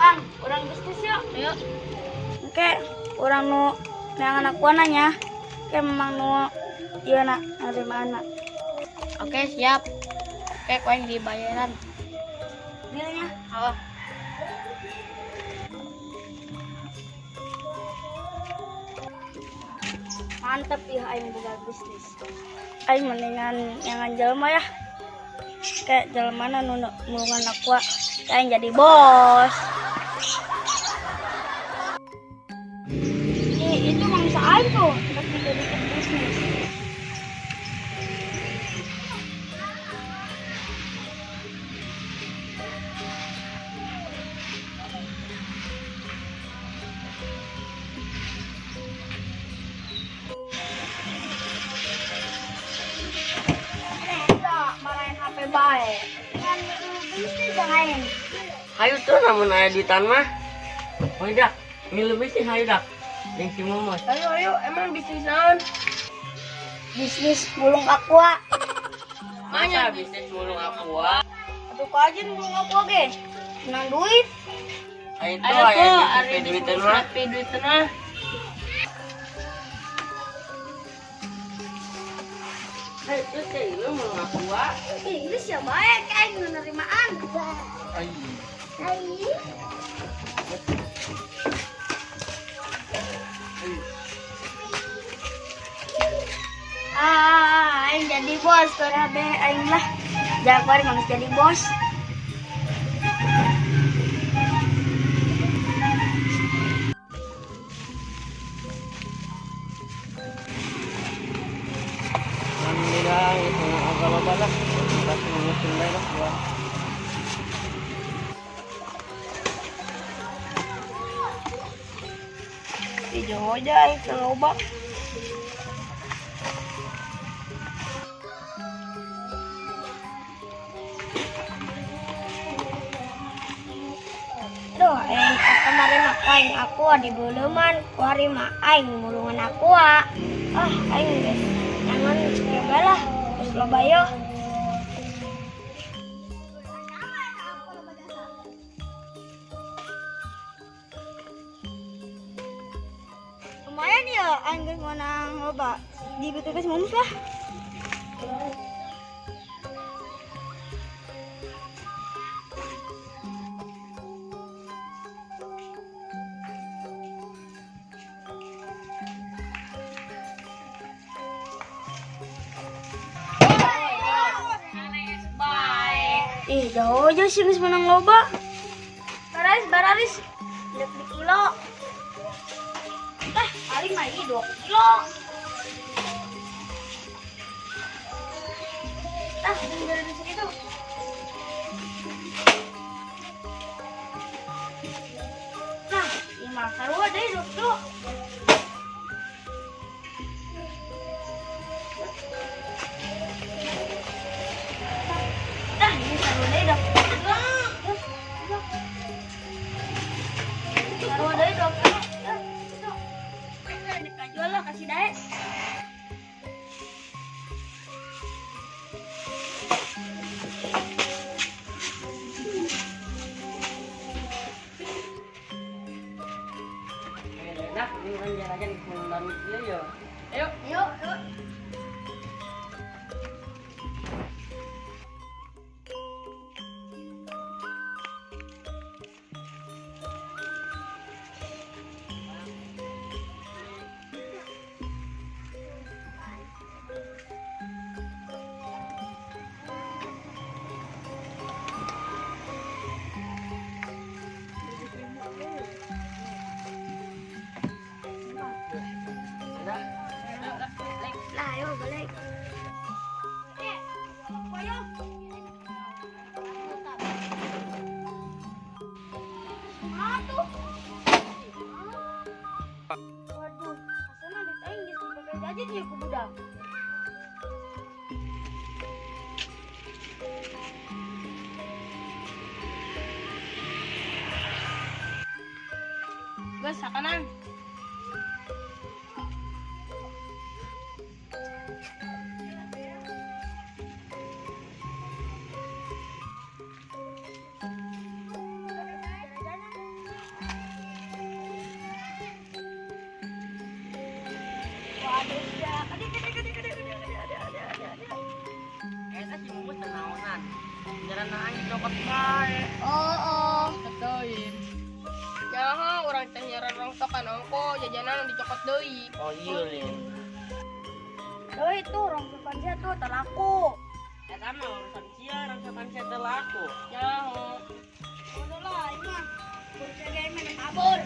Mang, urang bisnis yuk. Ayo. Oke, urang nu neangan aku nanya. Oke, memang nu ieu na nerima anak. Oke, siap. Oke, ku aing dibayaran. Dealnya. Oh. Mantep ya aing boga bisnis. Aing mendingan nyangan jelema ya. Kayak jelema na nu mulungan aku aing jadi bos. Ih, itu mangsa aing tuh, terus dikit bisnis. Marahin HP bae. Kan bisnis aing. Hayu tuh namun aya duitan mah. Oh dak, milu bisnis hayu dak. Jeung si Momos. Ayo, ayo, emang bisnis naon? Bisnis mulung aqua. Masa bisnis mulung aqua? Atuh kajen mulung aqua ge. Menang duit. Hayu tuh Ayo aya tuh, bisnis ari duitan bisnis mah. tapi duitan mah. Hayu tuh teh ieu mulung aqua. Ih, geus ya bae aing nu nerimaan. Ai. Ai. Ah, aing jadi bos, kabeh aing lah. Jangan kuari mah jadi bos. Alhamdulillah geus agak loba lah. Pasti ngurusin bae lah gua. Ih, jauh aja aing teu loba. Aduh, aing kemarin mah aing aku di beuleman, kuari mah aing mulungan aku. Ah, aing geus jangan coba lah, geus loba yo. Lumayan ya, aing geus menang loba. Di BTP Momus lah. Ih, jauh aja sih geus menang loba. Bararis, bararis. Lihat di kilo. Ah, paling mah ini 2 kilo. Ah, dari segitu. Nah, ini mah sarua deh 2 kilo. Nah, ini sarua deh 2 kilo. Sarua deh 2 kilo. Jual lah, kasih daek. Enak, ini kan jalan-jalan di Kulon ieu yo. Ayo. Yuk, yuk. Lah, ayo balik. Waduh, asana duit aing geus dipake jajan ya ku budak. Geus sakanan. Jajanan aing dicokot bae. Oh, oh. Teuing. Nyaho urang teh nyiaran rongsokan ongko jajanan dicokot deui. Oh iya lin. Tuh itu rongsokan sia tuh teu laku. Eta mah urusan sia, rongsokan sia teu laku. Nyaho. Udah lah, ini mah. Kudu sia ge mah kabur.